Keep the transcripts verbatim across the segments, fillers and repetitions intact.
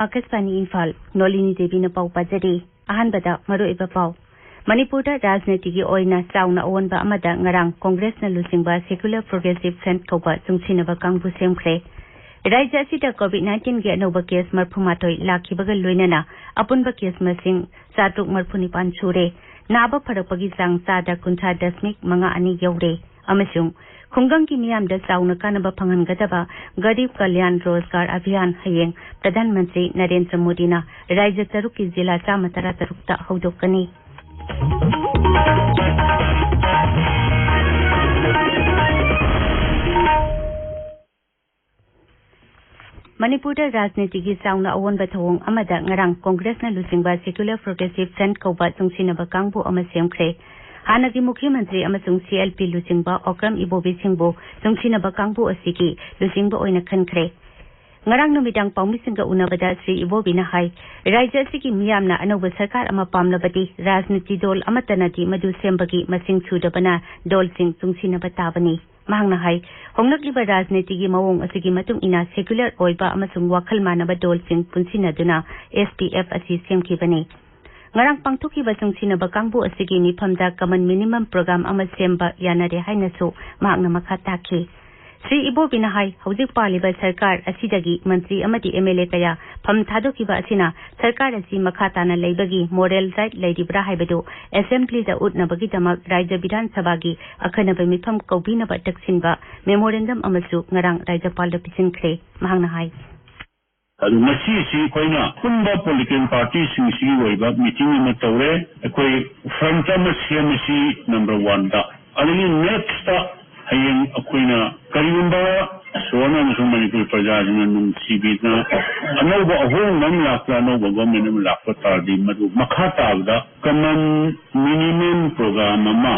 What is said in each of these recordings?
ꯑꯥꯀꯥꯁꯕꯥꯅꯤ ꯏꯝꯐꯥꯜ, ꯅꯣꯂꯤꯅꯤ ꯗꯦꯕꯤꯅ ꯄꯥꯎ ꯄꯥꯖꯔꯤ꯫ ꯑꯍꯥꯟꯕꯗ ꯃꯔꯨꯑꯣꯏꯕ ꯄꯥꯎ꯫ ꯃꯅꯤꯄꯨꯔꯗ ꯔꯥꯖꯅꯤꯇꯤꯒꯤ ꯑꯣꯏꯅ ꯆꯥꯎꯅ ꯑꯑꯣꯟꯕ ꯑꯃꯗ ꯉꯔꯥꯡ ꯀꯣꯡꯒ꯭ꯔꯦꯁꯅ ꯂꯨꯆꯤꯡꯕ Secular Progressive Front ꯀꯧꯕ ꯆꯨꯡꯁꯤꯟꯅꯕ ꯀꯥꯡꯕꯨ ꯁꯦꯝꯈ꯭ꯔꯦ꯫ ꯔꯥꯖ꯭ꯌ ꯑꯁꯤꯗ COVID nineteenꯒꯤ ꯑꯅꯧꯕ case ꯃꯔꯤꯐꯨꯃꯥꯊꯣꯏ ꯂꯥꯛꯈꯤꯕꯒ ꯂꯣꯏꯅꯅ ꯑꯄꯨꯟꯕ case ꯃꯁꯤꯡ ꯆꯥꯇ꯭ꯔꯨꯛ ꯃꯔꯤꯐꯨꯅꯤꯄꯥꯟ ꯁꯨꯔꯦ꯫ ꯅꯥꯕ ꯐꯔꯛꯄꯒꯤ ꯆꯥꯡ ꯆꯥꯗ ꯀꯨꯟꯊ꯭ꯔꯥ ꯗꯁꯃꯤꯛ ꯃꯉꯥ ꯑꯅꯤ ꯌꯧꯔꯦ꯫ ꯑꯃꯁꯨꯡ ꯈꯨꯡꯒꯪꯒꯤ ꯃꯤꯌꯥꯝꯗ ꯆꯥꯎꯅ ꯀꯥꯟꯅꯕ ꯐꯪꯍꯟꯒꯗꯕ ꯒꯔꯤꯕ ꯀꯜꯌꯥꯟ ꯔꯣꯖꯒꯥꯔ ꯑꯚꯤꯌꯥꯟ ꯍꯌꯦꯡ ꯄ꯭ꯔꯙꯥꯟ ꯃꯟꯇ꯭ꯔꯤ ꯅꯔꯦꯟꯗ꯭ꯔ ꯃꯣꯗꯤꯅ ꯔꯥꯖ꯭ꯌ ꯇꯔꯨꯛꯀꯤ ꯖꯤꯂꯥ ꯆꯥꯝꯃ ꯇꯔꯥ ꯇꯔꯨꯛꯇ ꯍꯧꯗꯣꯛꯀꯅꯤ꯫ ꯃꯅꯤꯄꯨꯔꯗ ꯔꯥꯖꯅꯤꯇꯤꯒꯤ ꯆꯥꯎꯅ ꯑꯑꯣꯟꯕ ꯊꯧꯑꯣꯡ ꯑꯃꯗ ꯉꯔꯥꯡ ꯀꯣꯡꯒ꯭ꯔꯦꯁꯅ ꯂꯨꯆꯤꯡꯕ Secular Progressive Front ꯀꯧꯕ ꯆꯨꯡꯁꯤꯟꯅꯕ ꯀꯥꯡꯕꯨ ꯑꯃ ꯁꯦꯝꯈ꯭ꯔꯦ꯫ ꯍꯥꯟꯅꯒꯤ ꯃꯨꯈ꯭ꯌ ꯃꯟꯇ꯭ꯔꯤ ꯑꯃꯁꯨꯡ CLP ꯂꯨꯆꯤꯡꯕ ꯑꯣꯀ꯭ꯔꯝ ꯏꯕꯣꯕꯤ ꯁꯤꯡꯕꯨ ꯆꯨꯡꯁꯤꯟꯅꯕ ꯀꯥꯡꯕꯨ ꯑꯁꯤꯒꯤ ꯂꯨꯆꯤꯡꯕ ꯑꯣꯏꯅ ꯈꯟꯈ꯭ꯔꯦ꯫ ꯉꯔꯥꯡ ꯅꯨꯃꯤꯗꯥꯡ ꯄꯥꯎꯃꯤꯁꯤꯡꯒ ꯎꯅꯕꯗ ꯁ꯭ꯔꯤ ꯏꯕꯣꯕꯤꯅ ꯍꯥꯏ, ꯔꯥꯖ꯭ꯌ ꯑꯁꯤꯒꯤ ꯃꯤꯌꯥꯝꯅ ꯑꯅꯧꯕ ꯁꯔꯀꯥꯔ ꯑꯃ ꯄꯥꯝꯂꯕꯗꯤ ꯔꯥꯖꯅꯤꯇꯤ ꯗꯣꯜ ꯑꯃꯠꯇꯅꯗꯤ ꯃꯗꯨ ꯁꯦꯝꯕꯒꯤ ꯃꯁꯤꯡ ꯁꯨꯗꯕꯅ ꯗꯣꯜꯁꯤꯡ ꯆꯨꯡꯁꯤꯟꯅꯕ ꯇꯥꯕꯅꯤ꯫ ꯃꯍꯥꯛꯅ ꯍꯥꯏ, ꯍꯣꯡꯂꯛꯂꯤꯕ ꯔꯥꯖꯅꯤꯇꯤꯒꯤ ꯃꯑꯣꯡ ꯑꯁꯤꯒꯤ ꯃꯇꯨꯡ ꯏꯟꯅ secular ꯑꯣꯏꯕ ꯑꯃꯁꯨꯡ ꯋꯥꯈꯜ ꯃꯥꯟꯅꯕ ꯗꯣꯜꯁꯤꯡ ꯄꯨꯟꯁꯤꯟꯅꯗꯨꯅ SPF ꯑꯁꯤ ꯁꯦꯝꯈꯤꯕꯅꯤ꯫ ꯉꯔꯥꯡ ꯄꯥꯡꯊꯣꯛꯈꯤꯕ ꯆꯨꯡꯁꯤꯟꯅꯕ ꯀꯥꯡꯕꯨ ꯑꯁꯤꯒꯤ ꯃꯤꯐꯝꯗ common minimum program ꯑꯃ ꯁꯦꯝꯕ ꯌꯥꯅꯔꯦ ꯍꯥꯏꯅꯁꯨ ꯃꯍꯥꯛꯅ ꯃꯈꯥ ꯇꯥꯈꯤ꯫ ꯁ꯭ꯔꯤ ꯏꯕꯣꯕꯤꯅ ꯍꯥꯏ, ꯍꯧꯖꯤꯛ ꯄꯥꯜꯂꯤꯕ ꯁꯔꯀꯥꯔ ꯑꯁꯤꯗꯒꯤ ꯃꯟꯇ꯭ꯔꯤ ꯑꯃꯗꯤ MLA ꯀꯌꯥ ꯐꯝ ꯊꯥꯗꯣꯛꯈꯤꯕ ꯑꯁꯤꯅ ꯁꯔꯀꯥꯔ ꯑꯁꯤ ꯃꯈꯥ ꯇꯥꯅ ꯂꯩꯕꯒꯤ moral right ꯂꯩꯔꯤꯕ꯭ꯔꯥ ꯍꯥꯏꯕꯗꯨ assemblyꯗ ꯎꯠꯅꯕꯒꯤꯗꯃꯛ ꯔꯥꯖ꯭ꯌ ꯕꯤꯙꯥꯟ ꯁꯚꯥꯒꯤ ꯑꯈꯟꯅꯕ ꯃꯤꯐꯝ ꯀꯧꯕꯤꯅꯕ ꯇꯛꯁꯤꯟꯕ memorandum ꯑꯃꯁꯨ ꯉꯔꯥꯡ ꯔꯥꯖ꯭ꯌꯄꯥꯜꯗ ꯄꯤꯁꯤꯟꯈ꯭ꯔꯦ꯫ ꯃꯍꯥꯛꯅ ꯍꯥꯏ, ꯑꯗꯨ ꯉꯁꯤꯁꯤ ꯑꯩꯈꯣꯏꯅ ꯑꯄꯨꯟꯕ political partyꯁꯤꯡꯁꯤꯒꯤ ꯑꯣꯏꯕ meeting ꯑꯃ ꯇꯧꯔꯦ꯫ ꯑꯩꯈꯣꯏ front ꯑꯃ ꯁꯦꯝꯃꯁꯤ number oneꯗ꯫ ꯑꯗꯒꯤ nextꯇ ꯍꯌꯦꯡ ꯑꯩꯈꯣꯏꯅ ꯀꯔꯤꯒꯨꯝꯕ ꯁꯣꯔꯅ ꯑꯃꯁꯨꯡ ꯃꯅꯤꯄꯨꯔ ꯄ꯭ꯔꯖꯥꯁꯤꯡꯅ ꯅꯨꯡꯁꯤꯕꯤꯗꯨꯅ ꯑꯅꯧꯕ ꯑꯍꯣꯡꯕ ꯑꯃ ꯂꯥꯛꯄ, ꯑꯅꯧꯕ government ꯑꯃ ꯂꯥꯛꯄ ꯇꯥꯔꯗꯤ ꯃꯗꯨ ꯃꯈꯥ ꯇꯥꯕꯗ common minimum program ꯑꯃ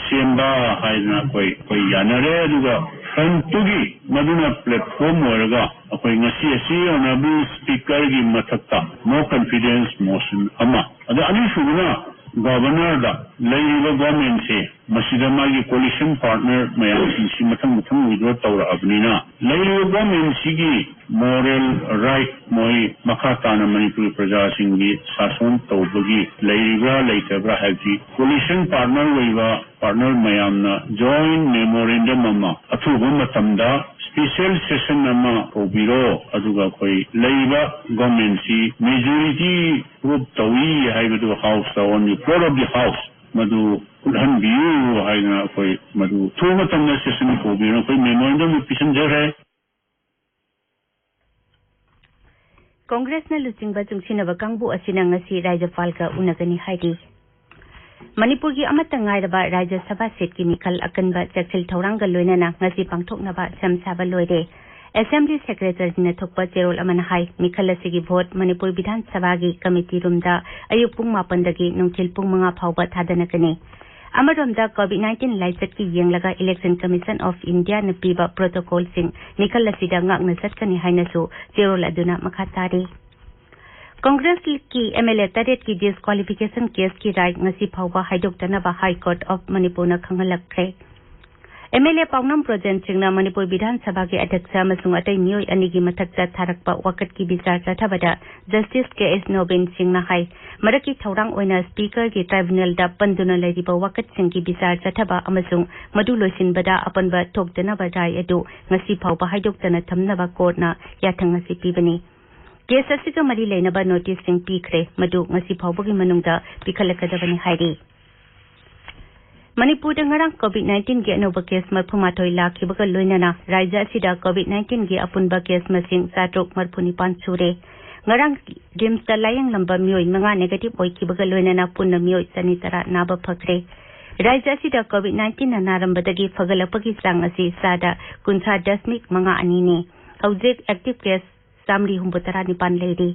ꯁꯦꯝꯕ ꯍꯥꯏꯗꯅ ꯑꯩꯈꯣꯏ, ꯑꯩꯈꯣꯏ ꯌꯥꯅꯔꯦ꯫ ꯑꯗꯨꯒ frontꯇꯨꯒꯤ ꯃꯗꯨꯅ platform ꯑꯣꯏꯔꯒ ꯑꯩꯈꯣꯏ ꯉꯁꯤ ꯑꯁꯤ honourable speakerꯒꯤ ꯃꯊꯛꯇ no confidence motion ꯑꯃ, ꯑꯗ ꯑꯅꯤꯁꯨꯕꯅ ꯒꯚꯔꯅꯔꯗ ꯂꯩꯔꯤꯕ ꯒꯣꯔꯃꯦꯟꯁꯦ, ꯃꯁꯤꯗ ꯃꯥꯒꯤ ꯀꯣꯂꯤꯁꯟ ꯄꯥꯔꯠꯅꯔ ꯃꯌꯥꯝꯁꯤꯡꯁꯤ ꯃꯊꯪ ꯃꯊꯪ ꯋꯤꯗ꯭ꯔꯣ ꯇꯧꯔꯛꯑꯕꯅꯤꯅ, ꯂꯩꯔꯤꯕ ꯒꯣꯔꯃꯦꯟꯁꯤꯒꯤ ꯃꯣꯔꯦꯜ ꯔꯥꯏꯠ, ꯃꯣꯏ ꯃꯈꯥ ꯇꯥꯅ ꯃꯅꯤꯄꯨꯔꯤ ꯄ꯭ꯔꯖꯥꯁꯤꯡꯒꯤ ꯁꯥꯁꯣꯟ ꯇꯧꯕꯒꯤ ꯂꯩꯔꯤꯕ꯭ꯔꯥ ꯂꯩꯇꯕ꯭ꯔꯥ ꯍꯥꯏꯕꯁꯤ ꯀꯣꯂꯤꯁꯟ ꯄꯥꯔꯠꯅꯔ ꯑꯣꯏꯕ ꯄꯥꯔꯠꯅꯔ ꯃꯌꯥꯝꯅ ꯖꯣꯏꯟ ꯃꯦꯃꯣꯔꯦꯟꯗꯝ ꯑꯃ ꯑꯊꯨꯕ ꯃꯇꯝꯗ ꯁ꯭ꯄꯦꯁꯤꯌꯦꯜ ꯁꯦꯁꯟ ꯑꯃ ꯀꯧꯕꯤꯔꯣ, ꯑꯗꯨꯒ ꯑꯩꯈꯣꯏ ꯂꯩꯔꯤꯕ ꯒꯣꯔꯃꯦꯟꯁꯤ ꯃꯦꯖꯣꯔꯤꯇꯤ ꯄ꯭ꯔꯨꯞ ꯇꯧꯏ ꯍꯥꯏꯕꯗꯨ ꯍꯥꯎꯁꯇ, on the floor of the house, ꯃꯗꯨ ꯎꯠꯍꯟꯕꯤꯌꯨ ꯍꯥꯏꯗꯅ ꯑꯩꯈꯣꯏ ꯃꯗꯨ ꯊꯨꯕ ꯃꯇꯝꯗ ꯁꯦꯁꯟ ꯀꯧꯕꯤꯔꯣ, ꯑꯩꯈꯣꯏ ꯃꯦꯃꯣꯔꯦꯟꯗꯝ ꯄꯤꯁꯤꯟꯖꯈ꯭ꯔꯦ꯫ ꯀꯣꯡꯒ꯭ꯔꯦꯁꯅ ꯂꯨꯆꯤꯡꯕ ꯆꯨꯡꯁꯤꯟꯅꯕ ꯀꯥꯡꯕꯨ ꯑꯁꯤꯅ ꯉꯁꯤ ꯔꯥꯖ꯭ꯌꯄꯥꯜꯒ ꯎꯅꯒꯅꯤ ꯍꯥꯏꯔꯤ꯫ ꯃꯅꯤꯄꯨꯔꯒꯤ ꯑꯃꯠꯇ ꯉꯥꯏꯔꯕ ꯔꯥꯖ꯭ꯌ ꯁꯚꯥ ꯁꯤꯠꯀꯤ ꯃꯤꯈꯜ ꯑꯀꯟꯕ ꯆꯦꯛꯁꯤꯜ ꯊꯧꯔꯥꯡꯒ ꯂꯣꯏꯅꯅ ꯉꯁꯤ ꯄꯥꯡꯊꯣꯛꯅꯕ ꯁꯦꯝ ꯁꯥꯕ ꯂꯣꯏꯔꯦ꯫ ꯑꯦꯁꯦꯝꯕ꯭ꯂꯤ ꯁꯦꯀ꯭ꯔꯦꯇꯔꯤꯅ ꯊꯣꯛꯄ ꯆꯦꯔꯣꯜ ꯑꯃꯅ ꯍꯥꯏ, ꯃꯤꯈꯜ ꯑꯁꯤꯒꯤ ꯚꯣꯠ ꯃꯅꯤꯄꯨꯔ ꯕꯤꯙꯥꯟ ꯁꯚꯥꯒꯤ ꯀꯃꯤꯇꯤ ꯔꯨꯝꯗ ꯑꯌꯨꯛ ꯄꯨꯡ ꯃꯥꯄꯟꯗꯒꯤ ꯅꯨꯡꯊꯤꯜ ꯄꯨꯡ ꯃꯉꯥ ꯐꯥꯎꯕ ꯊꯥꯗꯅꯒꯅꯤ꯫ ꯑꯃꯔꯣꯝꯗ COVID nineteen ꯂꯥꯏꯆꯠꯀꯤ ꯌꯦꯡꯂꯒ Election Commission of Indiaꯅ ꯄꯤꯕ ꯄ꯭ꯔꯣꯇꯣꯀꯣꯜꯁꯤꯡ ꯃꯤꯈꯜ ꯑꯁꯤꯗ ꯉꯥꯛꯅ ꯆꯠꯀꯅꯤ ꯍꯥꯏꯅꯁꯨ ꯆꯦꯔꯣꯜ ꯑꯗꯨꯅ ꯃꯈꯥ ꯇꯥꯔꯤ꯫ ꯀꯣꯡꯒ꯭ꯔꯦꯁꯀꯤ MLA ꯇꯔꯦꯠꯀꯤ ꯗꯤꯁꯀ꯭ꯋꯥꯂꯤꯐꯤꯀꯦꯁꯟ ꯀꯦꯁꯀꯤ ꯔꯥꯏ ꯉꯁꯤ ꯐꯥꯎꯕ ꯍꯥꯏꯗꯣꯛꯇꯅꯕ ꯍꯥꯏ ꯀꯣꯔꯠ ꯑꯣꯐ ꯃꯅꯤꯄꯨꯔꯅ ꯈꯪꯍꯜꯂꯛꯈ꯭ꯔꯦ꯫ MLA ꯄꯥꯎꯅꯝ ꯕ꯭ꯔꯣꯖꯦꯟ ꯁꯤꯡꯅ ꯃꯅꯤꯄꯨꯔ ꯕꯤꯙꯥꯟ ꯁꯚꯥꯒꯤ ꯑꯗ꯭ꯌꯛꯁ ꯑꯃꯁꯨꯡ ꯑꯇꯩ ꯃꯤꯑꯣꯏ ꯑꯅꯤꯒꯤ ꯃꯊꯛꯇ ꯊꯥꯔꯛꯄ ꯋꯥꯀꯠꯀꯤ ꯕꯤꯆꯥꯔ ꯆꯠꯊꯕꯗ ꯖꯁꯇꯤꯁ ꯀꯦ ꯑꯦꯁ ꯅꯣꯕꯤꯟ ꯁꯤꯡꯅ ꯍꯥꯏ, ꯃꯔꯛꯀꯤ ꯊꯧꯔꯥꯡ ꯑꯣꯏꯅ ꯁ꯭ꯄꯤꯀꯔꯒꯤ ꯇ꯭ꯔꯥꯏꯕꯨꯅꯦꯜꯗ ꯄꯟꯗꯨꯅ ꯂꯩꯔꯤꯕ ꯋꯥꯀꯠꯁꯤꯡꯒꯤ ꯕꯤꯆꯥꯔ ꯆꯠꯊꯕ ꯑꯃꯁꯨꯡ ꯃꯗꯨ ꯂꯣꯏꯁꯤꯟꯕꯗ ꯑꯄꯟꯕ ꯊꯣꯛꯇꯅꯕ ꯔꯥꯏ ꯑꯗꯨ ꯉꯁꯤ ꯐꯥꯎꯕ ꯍꯥꯏꯗꯣꯛꯇꯅ ꯊꯝꯅꯕ ꯀꯣꯔꯠꯅ ꯌꯥꯊꯪ ꯉꯁꯤ ꯄꯤꯕꯅꯤ꯫ ꯀꯦꯁ ꯑꯁꯤꯒ ꯃꯔꯤ ꯂꯩꯅꯕ ꯅꯣꯇꯤꯁꯁꯤꯡ ꯄꯤꯈ꯭ꯔꯦ, ꯃꯗꯨ ꯉꯁꯤ ꯐꯥꯎꯕꯒꯤ ꯃꯅꯨꯡꯗ ꯄꯤꯈꯠꯂꯛꯀꯗꯕꯅꯤ ꯍꯥꯏꯔꯤ꯫ ꯃꯅꯤꯄꯨꯔꯗ ꯉꯔꯥꯡ COVID nineteenꯒꯤ ꯑꯅꯧꯕ ꯀꯦꯁ ꯃꯔꯤꯐꯨ ꯃꯥꯊꯣꯏ ꯂꯥꯛꯈꯤꯕꯒ ꯂꯣꯏꯅꯅ ꯔꯥꯖ꯭ꯌ ꯑꯁꯤꯗ COVID nineteenꯒꯤ ꯑꯄꯨꯟꯕ ꯀꯦꯁ ꯃꯁꯤꯡ ꯆꯥꯇ꯭ꯔꯨꯛ ꯃꯔꯤꯐꯨ ꯅꯤꯄꯥꯟ ꯁꯨꯔꯦ꯫ ꯉꯔꯥꯡ ꯔꯤꯝꯁꯇ ꯂꯥꯌꯦꯡꯂꯝꯕ ꯃꯤꯑꯣꯏ ꯃꯉꯥ ꯅꯦꯒꯦꯇꯤꯚ ꯑꯣꯏꯈꯤꯕꯒ ꯂꯣꯏꯅꯅ ꯄꯨꯟꯅ ꯃꯤꯑꯣꯏ ꯆꯅꯤ ꯇꯔꯥ ꯅꯥꯕ ꯐꯈ꯭ꯔꯦ꯫ ꯔꯥꯖ꯭ꯌ ꯑꯁꯤꯗ COVID nineteenꯅ ꯅꯥꯔꯝꯕꯗꯒꯤ ꯐꯒꯠꯂꯛꯄꯒꯤ ꯆꯥꯡ ꯑꯁꯤ ꯆꯥꯗ ꯀꯨꯟꯊ꯭ꯔꯥ ꯗꯁꯃꯤꯛ ꯃꯉꯥ ꯑꯅꯤꯅꯤ꯫ ꯍꯧꯖꯤꯛ ꯑꯦꯛꯇꯤꯚ ꯀꯦꯁ ꯆꯥꯃꯔꯤ ꯍꯨꯝꯐꯨ ꯇꯔꯥ ꯅꯤꯄꯥꯟ ꯂꯩꯔꯤ꯫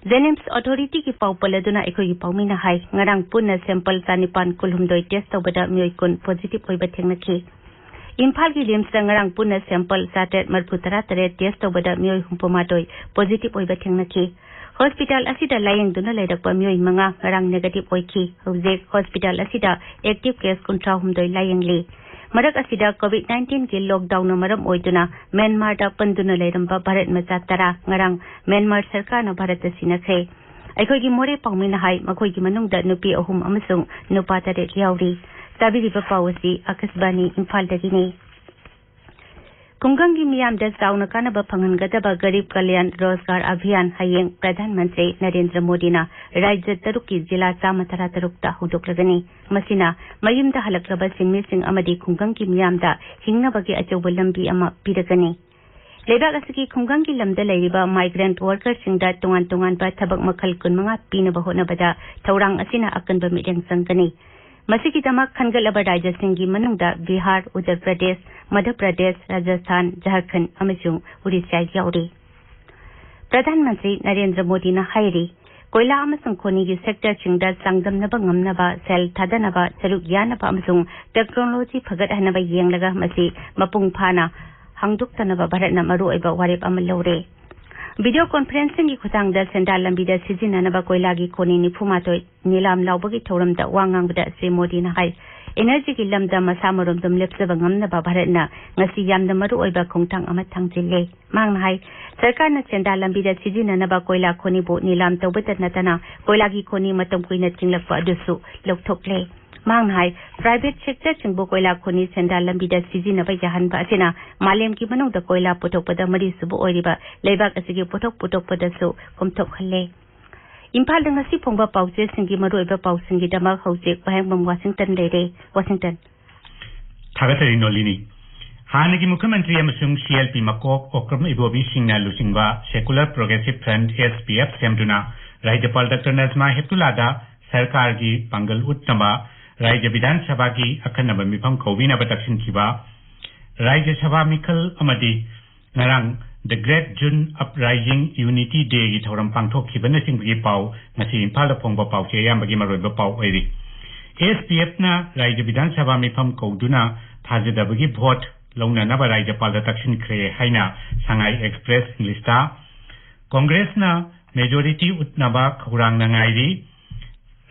ꯖꯦꯅꯤꯝꯁ ꯑꯣꯊꯣꯔꯤꯇꯤꯒꯤ ꯄꯥꯎ ꯄꯜꯂꯗꯨꯅ ꯑꯩꯈꯣꯏꯒꯤ ꯄꯥꯎꯃꯤꯅ ꯍꯥꯏ, ꯉꯔꯥꯡ ꯄꯨꯟꯅ ꯁꯦꯝꯄꯜ ꯆꯥꯅꯤꯄꯥꯟ ꯀꯨꯟꯍꯨꯝꯗꯣꯏ ꯇꯦꯁ ꯇꯧꯕꯗ ꯃꯤꯑꯣꯏ ꯀꯨꯟ ꯄꯣꯖꯤꯇꯤꯚ ꯑꯣꯏꯕ ꯊꯦꯡꯅꯈꯤ꯫ ꯏꯝꯐꯥꯜꯒꯤ ꯔꯤꯝꯁꯇ ꯉꯔꯥꯡ ꯄꯨꯟꯅ ꯁꯦꯝꯄꯜ ꯆꯥꯇ꯭ꯔꯦꯠ ꯃꯔꯤꯐꯨ ꯇꯔꯥ ꯇꯔꯦꯠ ꯇꯦꯁ ꯇꯧꯕꯗ ꯃꯤꯑꯣꯏ ꯍꯨꯝꯐꯨ ꯃꯥꯊꯣꯏ ꯄꯣꯖꯤꯇꯤꯚ ꯑꯣꯏꯕ ꯊꯦꯡꯅꯈꯤ꯫ ꯍꯣꯁꯄꯤꯇꯥꯜ ꯑꯁꯤꯗ ꯂꯥꯌꯦꯡꯗꯨꯅ ꯂꯩꯔꯛꯄ ꯃꯤꯑꯣꯏ ꯃꯉꯥ ꯉꯔꯥꯡ ꯅꯦꯒꯦꯇꯤꯚ ꯑꯣꯏꯈꯤ꯫ ꯍꯧꯖꯤꯛ ꯍꯣꯁꯄꯤꯇꯥꯜ ꯑꯁꯤꯗ ꯑꯦꯛꯇꯤꯚ ꯀꯦꯁ ꯀꯨꯟꯊ꯭ꯔꯥ ꯍꯨꯝꯗꯣꯏ ꯂꯥꯌꯦꯡꯂꯤ꯫ ꯃꯔꯛ ꯑꯁꯤꯗ ꯀꯣꯚꯤꯗ ꯅꯥꯏꯟꯇꯤꯟꯒꯤ ꯂꯣꯛꯗꯥꯎꯟꯅ ꯃꯔꯝ ꯑꯣꯏꯗꯨꯅ ꯃ꯭ꯌꯥꯟꯃꯥꯔꯗ ꯄꯟꯗꯨꯅ ꯂꯩꯔꯝꯕ ꯚꯥꯔꯠ ꯃꯆꯥ ꯇꯔꯥ ꯉꯔꯥꯡ ꯃ꯭ꯌꯥꯟꯃꯥꯔ ꯁꯔꯀꯥꯔꯅ ꯚꯥꯔꯠꯇ ꯁꯤꯟꯅꯈ꯭ꯔꯦ꯫ ꯑꯩꯈꯣꯏꯒꯤ ꯃꯣꯔꯦ ꯄꯥꯎꯃꯤꯅ ꯍꯥꯏ, ꯃꯈꯣꯏꯒꯤ ꯃꯅꯨꯡꯗ ꯅꯨꯄꯤ ꯑꯍꯨꯝ ꯑꯃꯁꯨꯡ ꯅꯨꯄꯥ ꯇꯔꯦꯠ ꯌꯥꯎꯔꯤ꯫ ꯇꯥꯕꯤꯔꯤꯕ ꯄꯥꯎ ꯑꯁꯤ ꯑꯀꯥꯁꯕꯥꯅꯤ ꯏꯝꯐꯥꯜꯗꯒꯤꯅꯤ꯫ ꯈꯨꯡꯒꯪꯒꯤ ꯃꯤꯌꯥꯝꯗ ꯆꯥꯎꯅ ꯀꯥꯟꯅꯕ ꯐꯪꯍꯟꯒꯗꯕ ꯒꯔꯤꯕ ꯀꯂꯌꯥꯟ ꯔꯣꯖꯒꯥꯔ ꯑꯚꯤꯌꯥꯟ ꯍꯌꯦꯡ ꯄ꯭ꯔꯙꯥꯟ ꯃꯟꯇ꯭ꯔꯤ ꯅꯔꯦꯟꯗ꯭ꯔ ꯃꯣꯗꯤꯅ ꯔꯥꯖ꯭ꯌ ꯇꯔꯨꯛꯀꯤ ꯖꯤꯂꯥ ꯆꯥꯝꯃ ꯇꯔꯥ ꯇꯔꯨꯛꯇ ꯍꯧꯗꯣꯛꯂꯒꯅꯤ꯫ ꯃꯁꯤꯅ ꯃꯌꯨꯝꯗ ꯍꯜꯂꯛꯂꯕ ꯁꯤꯟꯃꯤꯁꯤꯡ ꯑꯃꯗꯤ ꯈꯨꯡꯒꯪꯒꯤ ꯃꯤꯌꯥꯝꯗ ꯍꯤꯡꯅꯕꯒꯤ ꯑꯆꯧꯕ ꯂꯝꯕꯤ ꯑꯃ ꯄꯤꯔꯒꯅꯤ꯫ ꯂꯩꯕꯥꯛ ꯑꯁꯤꯒꯤ ꯈꯨꯡꯒꯪꯒꯤ ꯂꯝꯗ ꯂꯩꯔꯤꯕ ꯃꯥꯏꯒ꯭ꯔꯦꯟꯠ ꯋꯥꯔꯀꯔꯁꯤꯡꯗ ꯇꯣꯉꯥꯟ ꯇꯣꯉꯥꯟꯕ ꯊꯕꯛ ꯃꯈꯜ ꯀꯨꯟꯃꯉꯥ ꯄꯤꯅꯕ ꯍꯣꯠꯅꯕꯗ ꯊꯧꯔꯥꯡ ꯑꯁꯤꯅ ꯑꯀꯟꯕ ꯃꯤꯠꯌꯦꯡ ꯆꯪꯒꯅꯤ꯫ ꯃꯁꯤꯒꯤꯗꯃꯛ ꯈꯟꯒꯠꯂꯕ ꯔꯥꯖ꯭ꯌꯁꯤꯡꯒꯤ ꯃꯅꯨꯡꯗ ꯕꯤꯍꯥꯔ, ꯎꯠꯇꯔ ꯄ꯭ꯔꯗꯦꯁ, ꯃꯙ꯭ꯌ ꯄ꯭ꯔꯗꯦꯁ, ꯔꯥꯖꯁꯊꯥꯟ, ꯖꯔꯈꯟꯗ ꯑꯃꯁꯨꯡ ꯎꯔꯤꯁ꯭ꯌꯥ ꯌꯥꯎꯔꯤ꯫ ꯄ꯭ꯔꯙꯥꯟ ꯃꯟꯇ꯭ꯔꯤ ꯅꯔꯦꯟꯗ꯭ꯔ ꯃꯣꯗꯤꯅ ꯍꯥꯏꯔꯤ, ꯀꯣꯏꯂꯥ ꯑꯃꯁꯨꯡ ꯈꯣꯅꯤꯒꯤ ꯁꯦꯛꯇꯔꯁꯤꯡꯗ ꯆꯥꯡꯗꯝꯅꯕ ꯉꯝꯅꯕ, ꯁꯦꯜ ꯊꯥꯗꯅꯕ, ꯁꯔꯨꯛ ꯌꯥꯅꯕ ꯑꯃꯁꯨꯡ ꯇꯦꯛꯅꯣꯂꯣꯖꯤ ꯐꯒꯠꯍꯟꯅꯕ ꯌꯦꯡꯂꯒ ꯃꯁꯤ ꯃꯄꯨꯡ ꯐꯥꯅ ꯍꯥꯡꯗꯣꯛꯇꯅꯕ ꯚꯥꯔꯠꯅ ꯃꯔꯨꯑꯣꯏꯕ ꯋꯥꯔꯦꯞ ꯑꯃ ꯂꯧꯔꯦ꯫ ꯚꯤꯗꯤꯑꯣ ꯀꯣꯟꯐꯔꯦꯟꯁꯤꯡꯒꯤ ꯈꯨꯠꯊꯥꯡꯗ ꯁꯦꯟꯗꯥꯟ ꯂꯝꯕꯤꯗ ꯁꯤꯖꯤꯟꯅꯅꯕ ꯀꯣꯏꯂꯥꯒꯤ ꯈꯣꯅꯤ ꯅꯤꯐꯨ ꯃꯥꯊꯣꯏ ꯅꯤꯂꯥꯝ ꯂꯥꯎꯕꯒꯤ ꯊꯧꯔꯝꯗ ꯋꯥ ꯉꯥꯡꯕꯗ ꯁ꯭ꯔꯤ ꯃꯣꯗꯤꯅ ꯍꯥꯏ, ꯏꯅꯔꯖꯤꯒꯤ ꯂꯝꯗ ꯃꯁꯥ ꯃꯔꯣꯝꯗꯣꯝ ꯂꯦꯞꯆꯕ ꯉꯝꯅꯕ ꯚꯥꯔꯠꯅ ꯉꯁꯤ ꯌꯥꯝꯅ ꯃꯔꯨꯑꯣꯏꯕ ꯈꯣꯡꯊꯥꯡ ꯑꯃ ꯊꯥꯡꯖꯤꯜꯂꯦ꯫ ꯃꯍꯥꯛꯅ ꯍꯥꯏ, ꯁꯔꯀꯥꯔꯅ ꯁꯦꯟꯗꯥꯟ ꯂꯝꯕꯤꯗ ꯁꯤꯖꯤꯟꯅꯅꯕ ꯀꯣꯏꯂꯥ ꯈꯣꯅꯤꯕꯨ ꯅꯤꯂꯥꯝ ꯇꯧꯕꯇ ꯅꯠꯇꯅ ꯀꯣꯏꯂꯥꯒꯤ ꯈꯣꯅꯤ ꯃꯇꯝ ꯀꯨꯏꯅ ꯆꯤꯡꯂꯛꯄ ꯑꯗꯨꯁꯨ ꯂꯧꯊꯣꯛꯂꯦ꯫ ꯃꯍꯥꯛꯅ ꯍꯥꯏ, ꯄ꯭ꯔꯥꯏꯚꯦꯠ ꯁꯦꯛꯇꯔꯁꯤꯡꯕꯨ ꯀꯣꯏꯂꯥ ꯈꯣꯅꯤ ꯁꯦꯟꯗꯥꯟ ꯂꯝꯕꯤꯗ ꯁꯤꯖꯤꯟꯅꯕ ꯌꯥꯍꯟꯕ ꯑꯁꯤꯅ ꯃꯥꯂꯦꯝꯒꯤ ꯃꯅꯨꯡꯗ ꯀꯣꯏꯂꯥ ꯄꯨꯊꯣꯛꯄꯗ ꯃꯔꯤꯁꯨꯕ ꯑꯣꯏꯔꯤꯕ ꯂꯩꯕꯥꯛ ꯑꯁꯤꯒꯤ ꯄꯣꯠꯊꯣꯛ ꯄꯨꯊꯣꯛꯄꯗꯁꯨ ꯀꯣꯝꯊꯣꯛꯍꯜꯂꯦ꯫ ꯏꯝꯐꯥꯜꯗ ꯉꯁꯤ ꯐꯣꯡꯕ ꯄꯥꯎꯆꯦꯁꯤꯡꯒꯤ ꯃꯔꯨꯑꯣꯏꯕ ꯄꯥꯎꯁꯤꯡꯒꯤꯗꯃꯛ ꯍꯧꯖꯤꯛ ꯋꯥꯍꯦꯡꯕꯝ ꯋꯥꯁꯤꯡꯇꯟ ꯂꯩꯔꯦ꯫ ꯋꯥꯁꯤꯡꯇꯟ꯫ ꯊꯥꯒꯠꯆꯔꯤ ꯅꯣꯂꯤꯅꯤ꯫ ꯍꯥꯟꯅꯒꯤ ꯃꯨꯈ꯭ꯌ ꯃꯟꯇ꯭ꯔꯤ ꯑꯃꯁꯨꯡ ꯁꯤ ꯑꯦꯜ ꯄꯤ ꯃꯀꯣꯛ ꯑꯣꯀ꯭ꯔꯝ ꯏꯕꯣꯕꯤꯁꯤꯡꯅ ꯂꯨꯆꯤꯡꯕ ꯁꯦꯀꯨꯂꯔ ꯄ꯭ꯔꯣꯒ꯭ꯔꯦꯁꯤꯚ ꯐ꯭ꯔꯟꯠ, ꯑꯦꯁ ꯄꯤ ꯑꯦꯐ, ꯁꯦꯝꯗꯨꯅ ꯔꯥꯖ꯭ꯌꯄꯥꯜ ꯗꯥꯛꯇꯔ ꯅꯖꯃꯥ ꯍꯦꯞꯇꯨꯂꯥꯗ ꯁꯔꯀꯥꯔꯒꯤ ꯄꯥꯡꯒꯜ ꯎꯠꯅꯕ ꯔꯥꯖ꯭ꯌ ꯕꯤꯙꯥꯟ ꯁꯚꯥꯒꯤ ꯑꯈꯟꯅꯕ ꯃꯤꯐꯝ ꯀꯧꯕꯤꯅꯕ ꯇꯛꯁꯤꯟꯈꯤꯕ ꯔꯥꯖ꯭ꯌ ꯁꯚꯥ ꯃꯤꯈꯜ ꯑꯃꯗꯤ ꯉꯔꯥꯡ The Great June Uprising Unity Day ꯒꯤ ꯊꯧꯔꯝ ꯄꯥꯡꯊꯣꯛꯈꯤꯕꯅꯆꯤꯡꯕꯒꯤ ꯄꯥꯎ ꯉꯁꯤ ꯏꯝꯐꯥꯜꯗ ꯐꯣꯡꯕ ꯄꯥꯎꯆꯦ ꯑꯌꯥꯝꯕꯒꯤ ꯃꯔꯨꯑꯣꯏꯕ ꯄꯥꯎ ꯑꯣꯏꯔꯤ꯫ ꯑꯦꯁ ꯄꯤ ꯑꯦꯐꯅ ꯔꯥꯖ꯭ꯌ ꯕꯤꯙꯥꯟ ꯁꯚꯥ ꯃꯤꯐꯝ ꯀꯧꯗꯨꯅ ꯊꯥꯖꯗꯕꯒꯤ ꯚꯣꯠ ꯂꯧꯅꯅꯕ ꯔꯥꯖ꯭ꯌꯄꯥꯜꯗ ꯇꯛꯁꯤꯟꯈ꯭ꯔꯦ ꯍꯥꯏꯅ ꯁꯉꯥꯏ ꯑꯦꯛꯁꯄ꯭ꯔꯦꯁ ꯏꯪꯂꯤꯁꯇ, ꯀꯣꯡꯒ꯭ꯔꯦꯁꯅ ꯃꯦꯖꯣꯔꯤꯇꯤ ꯎꯠꯅꯕ ꯈꯧꯔꯥꯡꯅ ꯉꯥꯏꯔꯤ꯫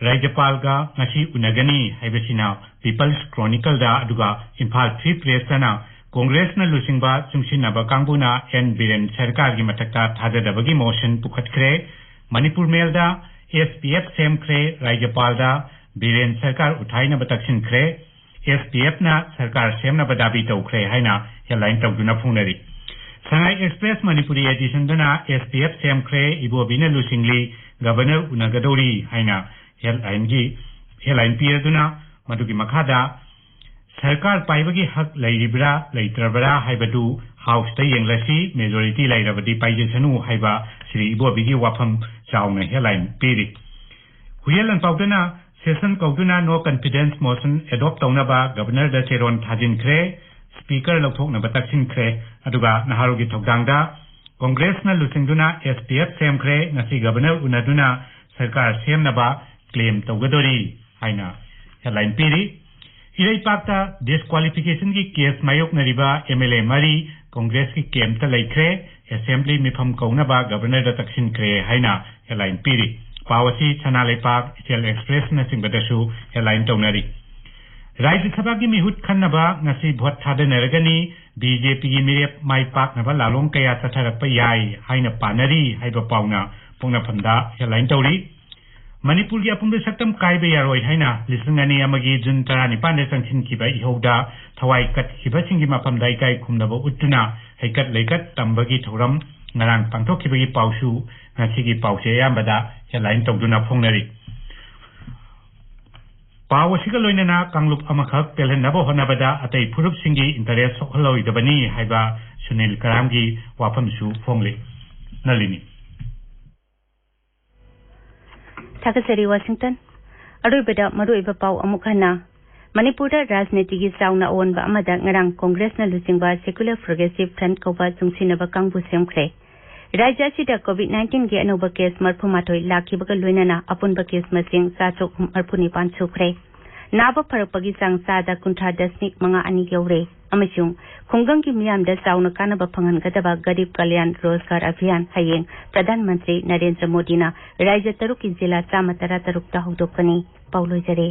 ꯔꯥꯖ꯭ꯌꯄꯥꯜꯒ ꯉꯁꯤ ꯎꯅꯒꯅꯤ ꯍꯥꯏꯕꯁꯤꯅ ꯄꯤꯄꯜꯁ ꯀ꯭ꯔꯣꯅꯤꯀꯜꯗ, ꯑꯗꯨꯒ ꯏꯝꯐꯥꯜ ꯐ꯭ꯔꯤ ꯄ꯭ꯔꯦꯁꯇꯅ ꯀꯣꯡꯒ꯭ꯔꯦꯁꯅ ꯂꯨꯆꯤꯡꯕ ꯆꯨꯡꯁꯤꯟꯅꯕ ꯀꯥꯡꯕꯨꯅ ꯑꯦꯟ ꯕꯤꯔꯦꯟ ꯁꯔꯀꯥꯔꯒꯤ ꯃꯊꯛꯇ ꯊꯥꯖꯗꯕꯒꯤ ꯃꯣꯁꯟ ꯄꯨꯈꯠꯈ꯭ꯔꯦ꯫ ꯃꯅꯤꯄꯨꯔ ꯃꯦꯜꯗ ꯑꯦꯁ ꯄꯤ ꯑꯦꯐ ꯁꯦꯝꯈ꯭ꯔꯦ, ꯔꯥꯖ꯭ꯌꯄꯥꯜꯗ ꯕꯤꯔꯦꯟ ꯁꯔꯀꯥꯔ ꯎꯊꯥꯏꯅꯕ ꯇꯛꯁꯤꯟꯈ꯭ꯔꯦ꯫ ꯑꯦꯁ ꯄꯤ ꯑꯦꯐꯅ ꯁꯔꯀꯥꯔ ꯁꯦꯝꯅꯕ ꯗꯥꯕꯤ ꯇꯧꯈ꯭ꯔꯦ ꯍꯥꯏꯅ ꯍꯦꯗꯂꯥꯏꯟ ꯇꯧꯗꯨꯅ ꯐꯣꯡꯅꯔꯤ꯫ ꯁꯉꯥꯏ ꯑꯦꯛꯁꯄ꯭ꯔꯦꯁ ꯃꯅꯤꯄꯨꯔꯤ ꯑꯦꯗꯤꯁꯟꯗꯅ ꯑꯦꯁ ꯄꯤ ꯑꯦꯐ ꯁꯦꯝꯈ꯭ꯔꯦ, ꯏꯕꯣꯕꯤꯅ ꯂꯨꯆꯤꯡꯂꯤ, ꯒꯕꯔꯅꯔ ꯎꯅꯒꯗꯧꯔꯤ ꯍꯥꯏꯅ ꯍꯦꯗꯂꯥꯏꯟꯒꯤ, ꯍꯦꯗꯂꯥꯏꯟ ꯄꯤꯔꯗꯨꯅ ꯃꯗꯨꯒꯤ ꯃꯈꯥꯗ ꯁꯔꯀꯥꯔ ꯄꯥꯏꯕꯒꯤ ꯍꯛ ꯂꯩꯔꯤꯕ꯭ꯔꯥ ꯂꯩꯇ꯭ꯔꯕ꯭ꯔꯥ ꯍꯥꯏꯕꯗꯨ ꯍꯥꯎꯁꯇ ꯌꯦꯡꯂꯁꯤ, ꯃꯦꯖꯣꯔꯤꯇꯤ ꯂꯩꯔꯕꯗꯤ ꯄꯥꯏꯖꯁꯅꯨ ꯍꯥꯏꯕ ꯁ꯭ꯔꯤ ꯏꯕꯣꯕꯤꯒꯤ ꯋꯥꯐꯝ ꯆꯥꯎꯅ ꯍꯦꯗꯂꯥꯏꯟ ꯄꯤꯔꯤ꯫ ꯍꯨꯏꯌꯦꯟ ꯂꯥꯟꯄꯥꯎꯗꯅ ꯁꯦꯁꯟ ꯀꯧꯗꯨꯅ ꯅꯣ ꯀꯟꯐꯤꯗꯦꯟꯁ ꯃꯣꯁꯟ ꯑꯦꯗꯣꯞ ꯇꯧꯅꯕ ꯒꯕꯔꯅꯔꯗ ꯆꯦꯔꯣꯟ ꯊꯥꯖꯤꯟꯈ꯭ꯔꯦ, ꯁ꯭ꯄꯤꯀꯔ ꯂꯧꯊꯣꯛꯅꯕ ꯇꯛꯁꯤꯟꯈ꯭ꯔꯦ꯫ ꯑꯗꯨꯒ ꯅꯍꯥꯔꯣꯜꯒꯤ ꯊꯧꯗꯥꯡꯗ ꯀꯣꯡꯒ꯭ꯔꯦꯁꯅ ꯂꯨꯆꯤꯡꯗꯨꯅ ꯑꯦꯁ ꯄꯤ ꯑꯦꯐ ꯁꯦꯝꯈ꯭ꯔꯦ, ꯉꯁꯤ ꯒꯕꯔꯅꯔ ꯎꯅꯗꯨꯅ ꯁꯔꯀꯥꯔ ꯁꯦꯝꯅꯕ ꯀ꯭ꯂꯦꯝ ꯇꯧꯒꯗꯣꯔꯤ ꯍꯥꯏꯅ ꯍꯦꯗꯂꯥꯏꯟ ꯄꯤꯔꯤ꯫ ꯏꯔꯩꯄꯥꯛꯇ ꯗꯤꯁꯀ꯭ꯋꯥꯂꯤꯐꯤꯀꯦꯁꯟꯒꯤ ꯀꯦꯁ ꯃꯥꯌꯣꯛꯅꯔꯤꯕ ꯑꯦꯝ ꯑꯦꯜ ꯑꯦ ꯃꯔꯤ ꯀꯣꯡꯒ꯭ꯔꯦꯁꯀꯤ ꯀꯦꯝꯞꯇ ꯂꯩꯈ꯭ꯔꯦ, ꯑꯦꯁꯦꯝꯕ꯭ꯂꯤ ꯃꯤꯐꯝ ꯀꯧꯅꯕ ꯒꯕꯔꯅꯔꯗ ꯇꯛꯁꯤꯟꯈ꯭ꯔꯦ ꯍꯥꯏꯅ ꯍꯦꯗꯂꯥꯏꯟ ꯄꯤꯔꯤ꯫ ꯄꯥꯎ ꯑꯁꯤ ꯁꯅꯥ ꯂꯩꯄꯥꯛ, ꯏꯆꯦꯜ ꯑꯦꯛꯁꯄ꯭ꯔꯦꯁꯅꯆꯤꯡꯕꯗꯁꯨ ꯍꯦꯗꯂꯥꯏꯟ ꯇꯧꯅꯔꯤ꯫ ꯔꯥꯖ꯭ꯌ ꯁꯚꯥꯒꯤ ꯃꯤꯍꯨꯠ ꯈꯟꯅꯕ ꯉꯁꯤ ꯚꯣꯠ ꯊꯥꯗꯅꯔꯒꯅꯤ꯫ ꯕꯤ ꯖꯦ ꯄꯤꯒꯤ ꯃꯤꯔꯦꯞ ꯃꯥꯏ ꯄꯥꯛꯅꯕ ꯂꯥꯂꯣꯡ ꯀꯌꯥ ꯆꯠꯊꯔꯛꯄ ꯌꯥꯏ ꯍꯥꯏꯅ ꯄꯥꯅꯔꯤ ꯍꯥꯏꯕ ꯄꯥꯎꯅ ꯄꯣꯛꯅꯐꯝꯗ ꯍꯦꯗꯂꯥꯏꯟ ꯇꯧꯔꯤ꯫ ꯃꯅꯤꯄꯨꯔꯒꯤ ꯑꯄꯨꯟꯕ ꯁꯛꯇꯝ ꯀꯥꯏꯕ ꯌꯥꯔꯣꯏ ꯍꯥꯏꯅ ꯂꯤꯁꯤꯡ ꯑꯅꯤ ꯑꯃꯒꯤ ꯖꯨꯟ ꯇꯔꯥꯅꯤꯄꯥꯟꯗ ꯆꯪꯁꯤꯟꯈꯤꯕ ꯏꯍꯧꯗ ꯊꯋꯥꯏ ꯀꯠꯈꯤꯕꯁꯤꯡꯒꯤ ꯃꯐꯝꯗ ꯏꯀꯥꯏ ꯈꯨꯝꯅꯕ ꯎꯠꯇꯨꯅ ꯍꯩꯀꯠ ꯂꯩꯀꯠ ꯇꯝꯕꯒꯤ ꯊꯧꯔꯝ ꯉꯔꯥꯡ ꯄꯥꯡꯊꯣꯛꯈꯤꯕꯒꯤ ꯄꯥꯎꯁꯨ ꯉꯁꯤꯒꯤ ꯄꯥꯎꯆꯦ ꯑꯌꯥꯝꯕꯗ ꯍꯦꯗꯂꯥꯏꯟ ꯇꯧꯗꯨꯅ ꯐꯣꯡꯅꯔꯤ꯫ ꯄꯥꯎ ꯑꯁꯤꯒ ꯂꯣꯏꯅꯅ ꯀꯥꯡꯂꯨꯞ ꯑꯃꯈꯛ ꯄꯦꯜꯍꯟꯅꯕ ꯍꯣꯠꯅꯕꯗ ꯑꯇꯩ ꯐꯨꯔꯨꯞꯁꯤꯡꯒꯤ ꯏꯟꯇꯔꯦꯁ ꯁꯣꯛꯍꯜꯂꯣꯏꯗꯕꯅꯤ ꯍꯥꯏꯕ ꯁꯨꯅꯤꯜ ꯀꯔꯥꯝꯒꯤ ꯋꯥꯐꯝꯁꯨ ꯐꯣꯡꯂꯤ꯫ ꯅꯂꯤꯅꯤ꯫ ꯊꯥꯒꯠꯆꯔꯤ, ꯋꯥꯁꯤꯡꯇꯟ꯫ ꯑꯔꯣꯏꯕꯗ ꯃꯔꯨꯑꯣꯏꯕ ꯄꯥꯎ ꯑꯃꯨꯛ ꯍꯟꯅ꯫ ꯃꯅꯤꯄꯨꯔꯗ ꯔꯥꯖꯅꯤꯇꯤꯒꯤ ꯆꯥꯎꯅ ꯑꯑꯣꯟꯕ ꯑꯃꯗ ꯉꯔꯥꯡ ꯀꯣꯡꯒ꯭ꯔꯦꯁꯅ ꯂꯨꯆꯤꯡꯕ ꯁꯦꯀ꯭ꯌꯨꯂꯔ ꯄ꯭ꯔꯣꯒ꯭ꯔꯦꯁꯤꯚ ꯐ꯭ꯔꯟꯠ ꯀꯧꯕ ꯆꯨꯡꯁꯤꯟꯅꯕ ꯀꯥꯡꯕꯨ ꯁꯦꯝꯈ꯭ꯔꯦ꯫ ꯔꯥꯖ꯭ꯌ ꯑꯁꯤꯗ ꯀꯣꯚꯤꯗ ꯅꯥꯏꯟꯇꯤꯟꯒꯤ ꯑꯅꯧꯕ ꯀꯦꯁ ꯃꯔꯤꯐꯨ ꯃꯥꯊꯣꯏ ꯂꯥꯛꯈꯤꯕꯒ ꯂꯣꯏꯅꯅ ꯑꯄꯨꯟꯕ ꯀꯦꯁ ꯃꯁꯤꯡ ꯆꯥꯇ꯭ꯔꯨꯛ ꯃꯔꯤꯐꯨ ꯅꯤꯄꯥꯟ ꯁꯨꯈ꯭ꯔꯦ꯫ ꯅꯥꯕ ꯐꯔꯛꯄꯒꯤ ꯆꯥꯡ ꯆꯥꯗ ꯀꯨꯟꯊ꯭ꯔꯥ ꯗꯁꯃꯤꯛ ꯃꯉꯥ ꯑꯅꯤ ꯌꯧꯔꯦ꯫ ꯑꯃꯁꯨꯡ ꯈꯨꯡꯒꯪꯒꯤ ꯃꯤꯌꯥꯝꯗ ꯆꯥꯎꯅ ꯀꯥꯟꯅꯕ ꯐꯪꯍꯟꯒꯗꯕ ꯒꯔꯤꯕ ꯀꯜꯌꯥꯟ ꯔꯣꯖꯒꯥꯔ ꯑꯚꯤꯌꯥꯟ ꯍꯌꯦꯡ ꯄ꯭ꯔꯙꯥꯟ ꯃꯟꯇ꯭ꯔꯤ ꯅꯔꯦꯟꯗ꯭ꯔ ꯃꯣꯗꯤꯅ ꯔꯥꯖ꯭ꯌ ꯇꯔꯨꯛꯀꯤ ꯖꯤꯂꯥ ꯆꯥꯝꯃ ꯇꯔꯥ ꯇꯔꯨꯛꯇ ꯍꯧꯗꯣꯛꯀꯅꯤ꯫ ꯄꯥꯎ ꯂꯣꯏꯖꯔꯦ꯫